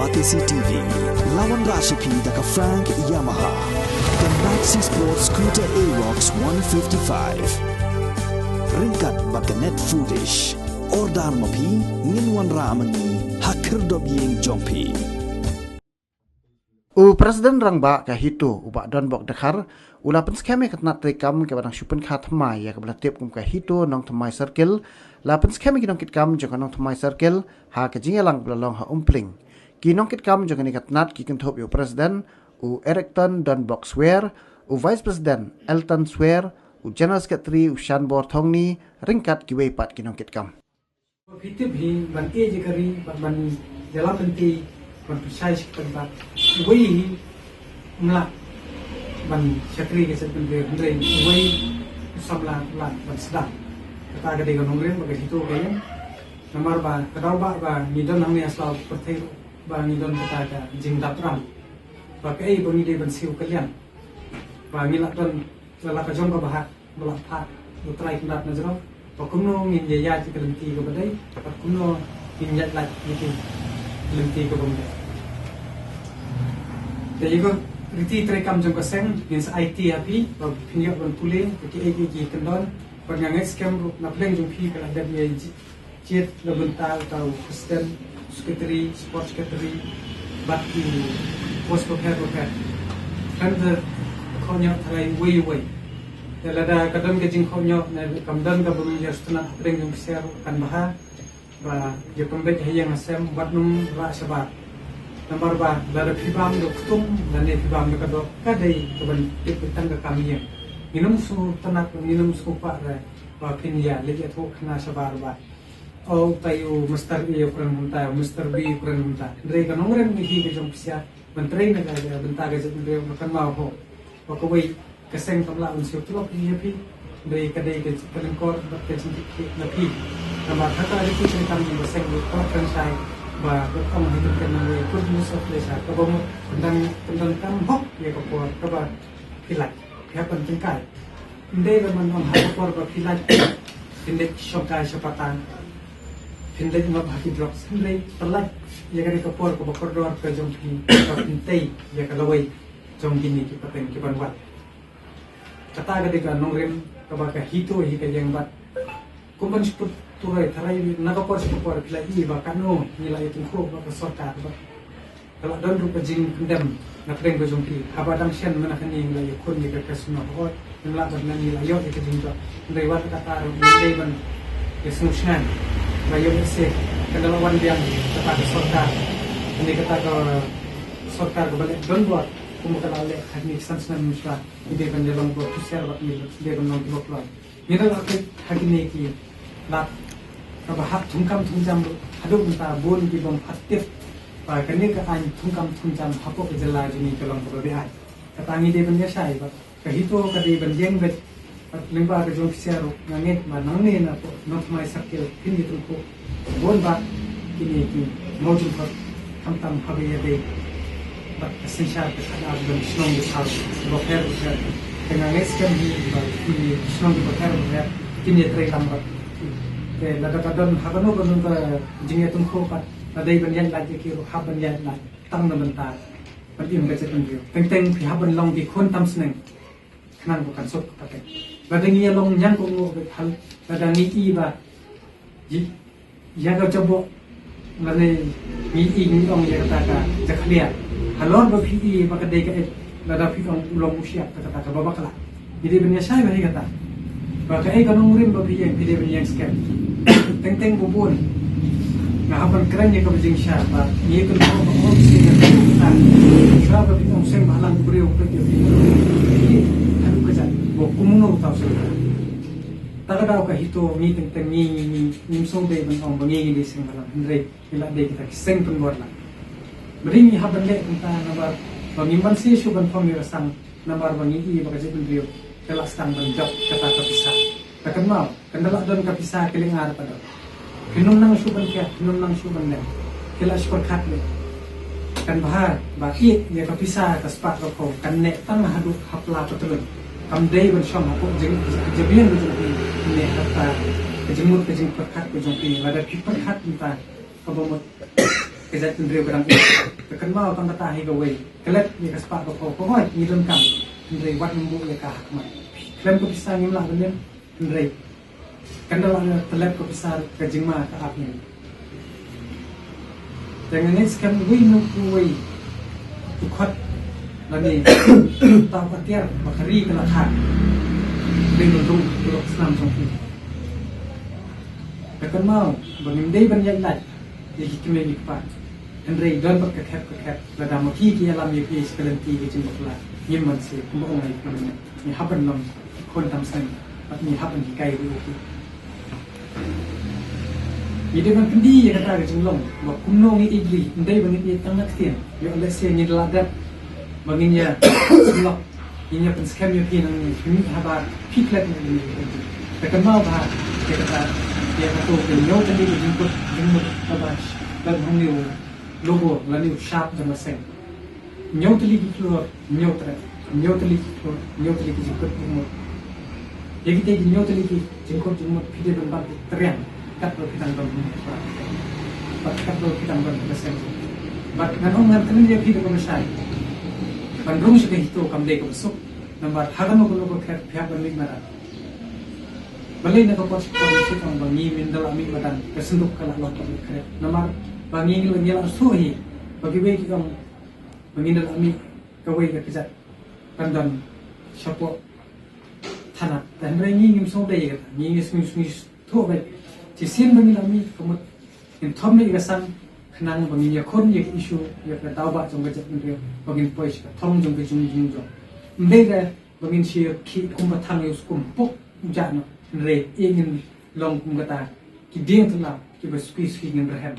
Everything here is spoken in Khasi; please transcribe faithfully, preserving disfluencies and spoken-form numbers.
Batesi T V, la wanrah sha phi da ka Frank Yamaha, ka Maxi Sport Scooter Aerox one fifty-five. Ryngkat bad ka Net Foodish. Order ma phi, ngin wanrah ma ngi ha khyrdop ïing jong phi. U President Rangbah ka HITO, u Bah Donbok Dkhar, u la pynskhem ïa ka tnat treikam kaba dang shu pynkha thymmai ïa kaba la tip kum ka HITO Nongthymmai Circle, la pynskhem ïa ki nongkitkam jong ka Nongthymmai Circle ha ka jingïalang ba la long ha Umpling. Ki nongkitkam jong kane ka tnat ki kynthup ïa u President, u Erickton Donbok Swer, u Vice President Elton Swer, u General Secretary u Shanbor Thongni, ryngkat kiwei pat ki nongkitkam. Phi tip hi ban ïeit ïa ka ri, ban, ban ïalam lynti, ban pynshai shakri, ban uwei hi um lah ban shakri ka jaitbynriew, hynrei uwei u samla lah ban sdang. Kata ka dei ka nongrim ba ka HITO ka ïeng. Namar ba ka daw ba, ba ngi don hangne ha sla pyrthei, ba ngi don kata ka jingdap ram, ba kaei ba ngi dei ban siew kylliang, ba ngi lah don la ka jong ka bahak ba la phah u Trai Kynrad Najrong, ba kumno ngin ïa ïaid ïa ka lynti kaba dei, ba kumno ngin ïaid lait ïa ka lynti kaba ym dei. Te ïa ka riti treikam jong ka seng ngin sa aiti ha phi ba phin ïoh ban pule ba kiei kiei ki kyndon, bad nga ngeit skhem ruh na pdeng jong phi ka la dep ïa jied na bynta uta u president, secretary, sport secretary, bad ki post bapher bapher. Khlem da khohñioh tharai uwei uwei. Te lada ka don ka jingkhohñioh ne kam don kaba ïa sngewtynnat hapdeng jong ka seng, kan bha ba ïa pynbeit ha ïing ha sem, wat nym rah shabar. Namar ba lada phi bam da ka ktung lane phi bam da ka doh, ka dei kaban tip tang ka kam ïing. Ngin ym sngewtynnat, ngin ym sngewkwah re ba phin ïa leit ïathuh khana shabar ba, o, utai u Mister A u kren kumta, u Mister B u kren kumta. Hynrei ka nongrim hi ka jong phi sha ban trei na ka bynta ka jaitbynriew, na kynmaw ho ba kawei ka seng kam lah ban siew tulop ïa phi. Hynrei ka dei ka lyngkor bad ka jingkitkhlieh na phi. Namar kata ka dei ka seng kam, ba seng ba kren shai ba ka ong ha ka kyrteng nongwei, good use of leisure, kaba mut pyndonkam hok ïa ka por kaba phi lait, phi hap ban tyngkai. Ym dei ba man ong ha ka por ba phi lait phin leit shongkai sha pata, phin leit ngop ha ki drugs. Hynrei pynlait ïa kane ka por kaba kordor ka jong phi, ba phin tei ïa ka lawei jong kine ki pateng ki ban wan. Kata ka dei ka nongrim kaba ka HITO hi ka ïeng bad kumban shu pynturoi tharai na ka por sha ka por phi la ïohi ba kano ngi la ïatyngkhuh bad ka sorkar, bad ka la don ruh ka jingpyndem na pdeng ka jong phi. Haba dang shen mynta kane ngi la ïakhun ïa ka casino, hooid, ngim lah ban ong ngi la ïoh ïa ka jingjop. Hynrei wat kata ruh ngi dei ban ïasngewsynei ba ïoh ïa se kan da la wan biang kata ka sorkar, kane kata ka sorkar kaba leh donbor kumba ka la leh ha kine ki san snem mynshwa. Ngi dei ban ïalong ba husiar bad ngi dei ban long kiba kloi. Ngi la peit ha kine ki lad kaba hap thungkam thungjam ruh haduh mynta bun ki bym pat tip ba kane ka aiñ thungkam thungjam hapoh ka jylla jong ngi ka long kaba beaiñ. Kata ngi dei ban ïashai bad ka HITO ka dei ban ïeng beit bad lyngba ka jong phi sha ruh nga ngeit ba nangne na poh Nongthymmai Circle phin ïatyngkhuh bun bah kine ki mawjynthut, khamtam haba ïadei bad ka synshar ka khadar jong shnong ki thaw bapher bapher. Te nga ngeit skhem hi ba ki shnong ki bapher bapher kin ïatrei lang bad ki. Te lada ka don ha kano kano ka jingïatyngkhuh pat, lada dei ban ïaid lait ïa ki ruh hap ban ïaid lait tang na bynta ban im ka jaitbynriew. Teng teng phi hap ban long ki khun tam sneng khnang ba kan suk ka pateng. Lada ngi ïalong ñiangkongmoh beit hal, lada ngi i ba ïa ka jaboh lane ngi i ngi ong ïa kata ka jakhlia halor ba phi i ba ka dei ka eh, lada phi ong u long u shyiap, kata kaba bakla. Ngi dei ban ïashai ba hi kata ba kaei ka nongrim ba phi ïeng, phi dei ban ïeng skhem. Teng teng ba bun nga hap ban kren ïa kaba jingshai ba ngi ïa kynmaw ba ong shisha ba phi ong seng bhalang briew peit ïa phi. Haduh ka jait ba kumno tau shisha. Ta ka daw ka HITO ngi teng teng ngi ngi ngi ngim sngewdei ban ong ba ngi ngi dei seng bhalang, hynrei ngi la dei kita ki seng pynbor lang. Ba dei ngi hap ban leh kumta namar ba ngim banse shuh ban phong ïa ka sang namar ba ngi i ba ka jaitbynriew ka la sdang ban jop kata ka pisa. Ta kynmaw kan da la don ka pisa ki lyngar pat. Phin ym nang shuh ban kiad, phin ym nang shuh ban leh. Ki la shu pyrkhat leh. Kan bha ba ïeit ïa ka pisa ka spah ka phew kan neh tang haduh ha pla patlun. Kam dei ban shong hapoh jing jabieng ka jong phi ne hapoh ka jingmut ka jingpyrkhat ka jong phi. Lada phi pyrkhat mynta kaba mut Ka jait bynriew ka dang ïa. Ka kynmaw tang kata hi kawei. Klet ïa ka spah ka phew, ka hoi ngi donkam. Hynrei wat nym buh ïa ka ha khmat. Khlem ka pisa ngim lah ban ïa. Hynrei kan da lah ïa tylep ka pisa ka jingma ka ap ngin. Te nga ngeit skhem uwei na uwei u khot lane tau ka tiar ba ka ri ka la kha. Dei ban rung ka lok snam jong phi. Ka kynmaw ba ngim dei ban ïaid lait ïa ki kmie ki kpa. Hynrei don bad ka khep ka khep lada ma ki ki ïalam ïa phi sha ka lynti ka jingbakla ngim ban sngewthuh kumba ong ai kumne. Ngi hap ban long khun tam seng bad ngi hap ban hikai ruh ïa ki. Ngi dei ban pyni ïa kata ka jinglong ba kumno ngi ïeit ri, ym dei ba ngin ïeit tang na ktien. Ïoh lehse ngin lah dep ba ngin ïa lok, ngin ïa pynskhem ïa phi nang ngi pynmih habar phi klet nang ngi. Te kynmaw bha ïa kata, ïa kato ka ñiew tylli ka jingkut jingmut kaba ban hangno logo lane u shap jong la seng. Ñiew tylli ki khlur, ñiew tret, ñiew tylli ki khlur, ñiew tylli ki jingkut jingmut. Ïa kita ki ñiew tylli ki jingkut jingmut phi dei ban ban ki triang katba phi dang don. Bad katba phi dang don ka seng. Bad ngan ong ngan kren ïa phi da kaba shai. Ban rung sha ka HITO kam dei kaba suk. Namar ha kano kano ka kret phi hap ban mih madan. Balei na ka por sha ka por ngi shu ong ba ngi ngim da lah mih madan, ka synduk ka la long kaba kret. Namar ba ngi ngi la shu hi ba kiwei ki ong ba ngin da lah mih kawei ka kjat kan don shapoh thana. Te hynrei ngi ngim sngewdei ïa kata, ngi ngi sngew sngewthuh beit. Shisien ba ngin la mih ka mut ngin thom ïa ka san khnang ba ngin ïakhun ïa ka issue, ïa ka daw ba jong ka jaitbynriew, ba ngin poi sha ka thong jong ka jingjynjar. Ym dei re ba ngin shu ïakhih kumba thang ïa u skum puk u jah noh. Hynrei ïa ngin long kum kata ki dieng tylla kiba suki suki ngin rhem.